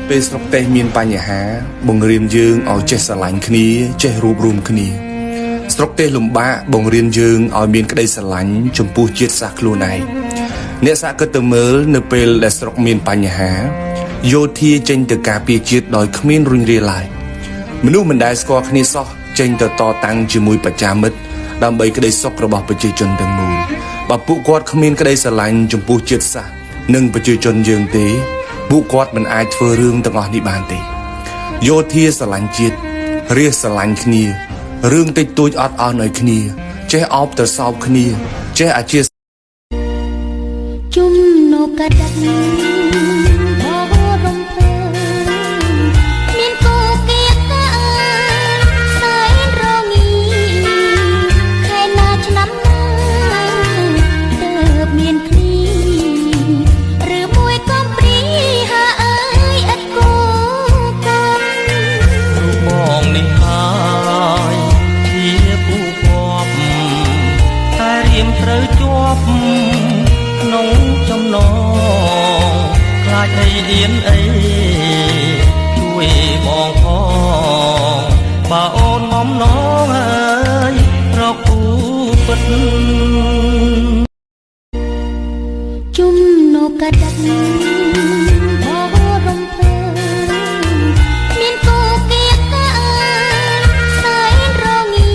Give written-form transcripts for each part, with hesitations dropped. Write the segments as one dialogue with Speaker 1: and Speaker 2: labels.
Speaker 1: ពេលស្រុកទេសមានបញ្ហា បង្រៀនយើងឲ្យចេះស្រឡាញ់គ្នាចេះរួបរួមគ្នា ស្រុកទេសលំបាកបង្រៀនយើងឲ្យមានក្តីស្រឡាញ់ចំពោះជាតិសាសន៍ខ្លួនឯងអ្នកសាកគិតទៅមើលនៅពេលដែលស្រុកមានបញ្ហាយោធាចេញទៅការពារជាតិដោយគ្មានរុញរាឡើយមនុស្សមិនដែលស្គាល់គ្នាសោះចេញទៅតតាំងជាមួយបច្ចាមិត្តដើម្បីក្តីសុខរបស់ប្រជាជនទាំងមូលបើពួកគាត់គ្មានក្តីស្រឡាញ់ចំពោះជាតិសាសន៍និងប្រជាជនយើងទេពួកគាត់មិនអាចធ្វើរឿងទាំងអស់នេះបានទេ យោធាស្រឡាញ់ជាតិរាស្ត្រស្រឡាញ់គ្នារឿងតិចតួចអត់អន់ឲ្យគ្នា ចេះអោបទៅសោបគ្នា ចេះអាជា
Speaker 2: ជំនោកដឹកបរំភើមានគូគៀកាសែនរងីខែណាឆ្នាំណាទើបមានគ្នាឬមួយកំព្រីហាអើយឥតគូកម្ម
Speaker 3: រូបបងនេះហើយជាគូភពតែរៀមត្រូវជាប់ក្នុងចំណងខ្លាចអីអៀនអីជួយបងផងបើអូនបំណងអើយរកគូពិត
Speaker 2: ជំនោកដឹកបរំភើមានគូគៀកាសែនរងី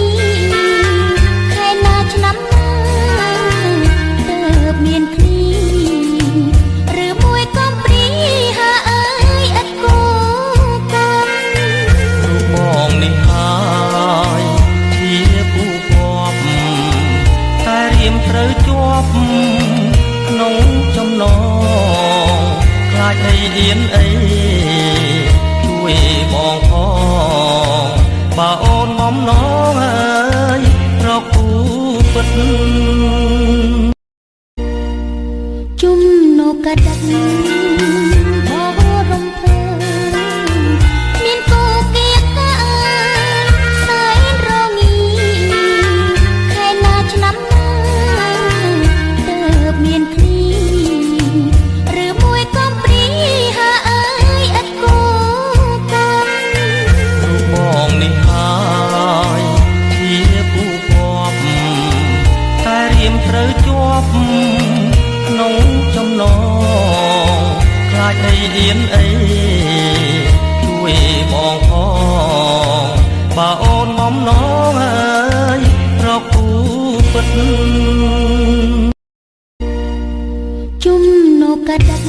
Speaker 2: ខែណាឆ្នាំណាទើបមានគ្នាឬមួយកំព្រីហាអើយឥតគូកម្ម
Speaker 3: រូបបងនេះហើយជាគូភពតែរៀមត្រូវជាប់ក្នុងចំណងខ្លាចអីអៀនអីជួយបងផងបើអូនបំណងអើយរកគូពិត
Speaker 2: ជំនោកដឹកបរំភើមានគូគៀកាសែនរងីខែណាឆ្នាំណាទើបមានគ្នាឬមួយកំព្រីហាអើយឥតគូកម្ម
Speaker 3: រូបបងនេះហើយជាគូភពតែរៀមត្រូវជាប់ក្នុងចំណងខ្លាចអីអៀនអីជួយបងផងបើអូនបំណងអើយរកគូពិត
Speaker 2: ជំនោកដឹក